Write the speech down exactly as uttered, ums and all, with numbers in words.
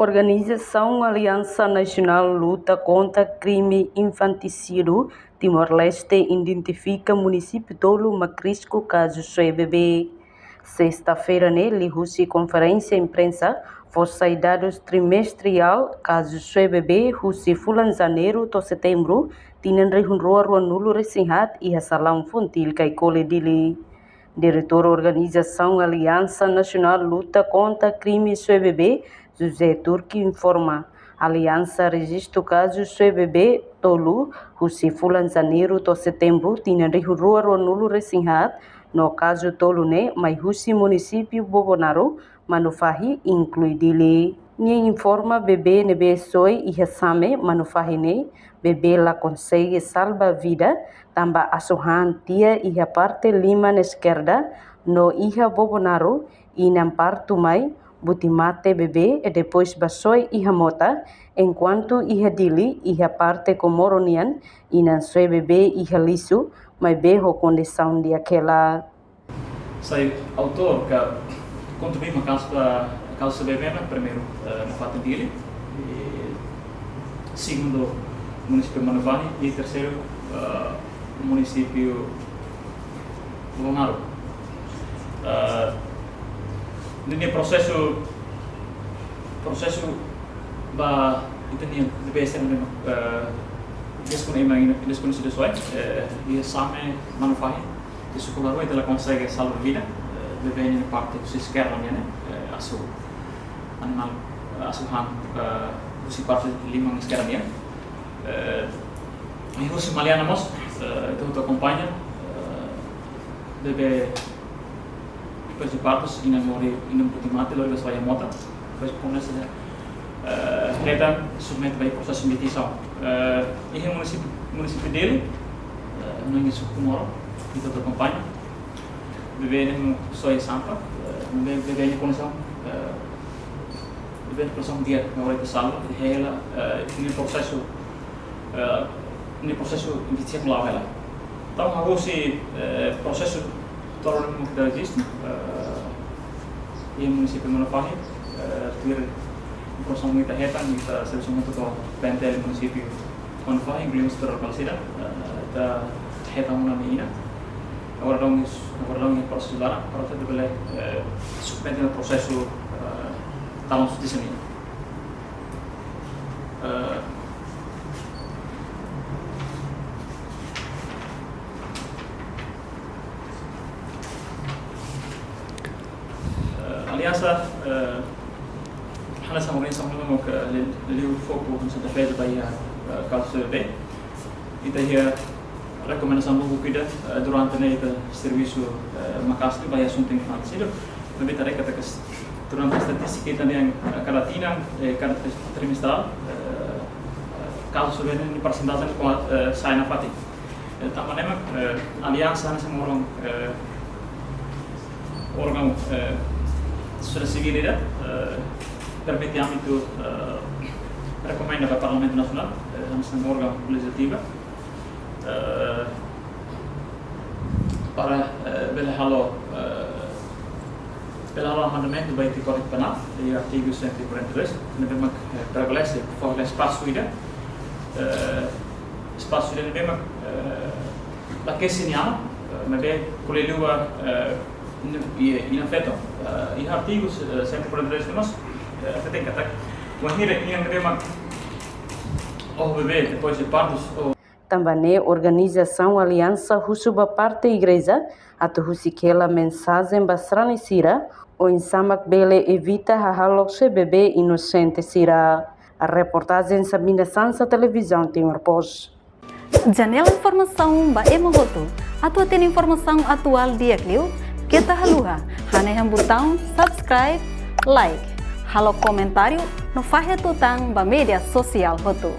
Organizasaun Aliansa Nasionál Luta kontra Krime Infantisídiu Timor-Leste identifika munisípiu tolu mak risku kazu soe bebé. Sesta-feira ne'e, liuhusi konferénsia imprensa, fó sai dadus trimestriál kazu soe bebé husi fulan Janeiru to'o Setembru tinan rihun rua ruanulu-resin-haat iha salaun Fontil Caicoli, Dili. Diretór Organizasaun Aliansa Nasionál Luta kontra Krime soe bebé, José Turki, informa, Aliansa rejistu kazu soe bebé tolu husi fulan Janeiru to'o Setembru tinan rihun rua ruanulu-resin-haat, no kazu tolu ne'e mai husi munisípiu Bobonaro, Manufahi, inklui Dili. Nia informa bebé ne'ebé soe iha Same, Manufahi ne'e, bebé la konsege salva vida, tanba asuhan tiha iha parte liman eskerda, no iha Bobonaro, inan partu mai, buti mate bebé, i depois ba soe iha mota, enkuantu iha Dili, iha parte Comoro nian, inan soe bebé iha lixu, maibé ho kondisaun di'ak hela. Sai autór ka kontribui maka'as ba kazu soe bebé ne'e, primeiru, eh, nafatin Dili, i segundu munisípiu Manufahi, i terseiru, eh, munisípiu Bobonaro. Eh, ninia prosesu, prosesu ba ita-nia bebé sira ne'ebé, eh, deskone-, ema ina deskoñesidu soe, eh, iha Same, Manufahi, iha suku la rua, ita la konsege salva vida, eh, bebé nia parte husi eskerda nian, eh, asu animál, eh, asuhan, eh, husi parte liman eskerda nian. Eh, i husi Maliana mós, eh, ita hotu akompaña, eh, bebé depois de partus, inan lori, inan buti mate, lori ba soe iha mota, depois komesa, eh, hetan submete ba prosesu investigasaun. Eh, iha munisípiu, munisípiu Dili, eh, no iha suku Comoro, ita hotu akompaña. Bebé ne'e soe sampla, eh, bebé, bebé nia kondisaun, eh, bebé nia kondisaun di'ak, agora ita salva, ita hela, eh, nia prosesu, eh, nia prosesu investigasaun la'o hela. Entaun, hahú husi, eh, prosesu tolu ne'ebé ita rejistu, eh, iha munisípiu Manufahi, eh, tuir informasaun ne'ebé ita hetan, ita servisu hamutuk ho P N T L munisípiu Manufahi, inklui mós Pedro Palsida, eh, ita hetan ona nia inan. Agora daudaun, agora daudaun iha prosesu laran, para ita bele, eh, submete ona prosesu, eh, dalan justisa nian. Eh, eh, Aliansa, eh, hanesan organizasaun ne'ebé mak, eh, li-, liu foku hanesan defeza ba iha, eh, kazu soe bebé. Ita iha rekomendasaun lubuk ida, eh, durante ne'e ita servisu, eh, maka'as liu ba iha asuntu infantisídiu. Maibé ita haree katak durante estatístika ita-nian, eh, kada tinan, eh, kada tri-, trimestrál, eh, kazu soe bebé nia persentajen ne'e, eh, sa'e nafatin. Eh, tanba ne'e mak, eh, Aliansa hanesan órgaun, eh, órgaun, eh, sosiedade sivíl ida, eh, permite ami atu, eh, rekomenda ba Parlamentu Nasionál, eh, hanesan órgaun lejizlativa, eh, para, eh, bele halo, eh, bele halo amendamentu ba iha Kódigu Penál, iha artigu cento e quarenta e dois, ne'ebé mak, eh, estabelese, fó hela espasu ida, eh, espasu ida ne'ebé mak, eh, la kesi nia aman, eh, maibé ko'alia liu ba, eh, inan, inan, inan-feton, eh, iha artigu, eh, cento e quarenta e dois ne'e mós, eh, ita hatene katak, wainhira inan ne'ebé mak oho bebé depois de partus, ou Tanba ne'e organizasaun Aliansa husu ba parte igreja atu husik hela mensajen ba sarani sira, oinsá mak bele evita hahalok soe bebé inosente sira. Reportajen Sabina Sansa, Televizaun Timor Post. Janela informasaun ba ema hotu. Atu hatene informasaun atuál di'ak liu, keta haluha hanehan butaun subscribe, like, halo komentáriu no fahe tutan ba média sosiál hotu.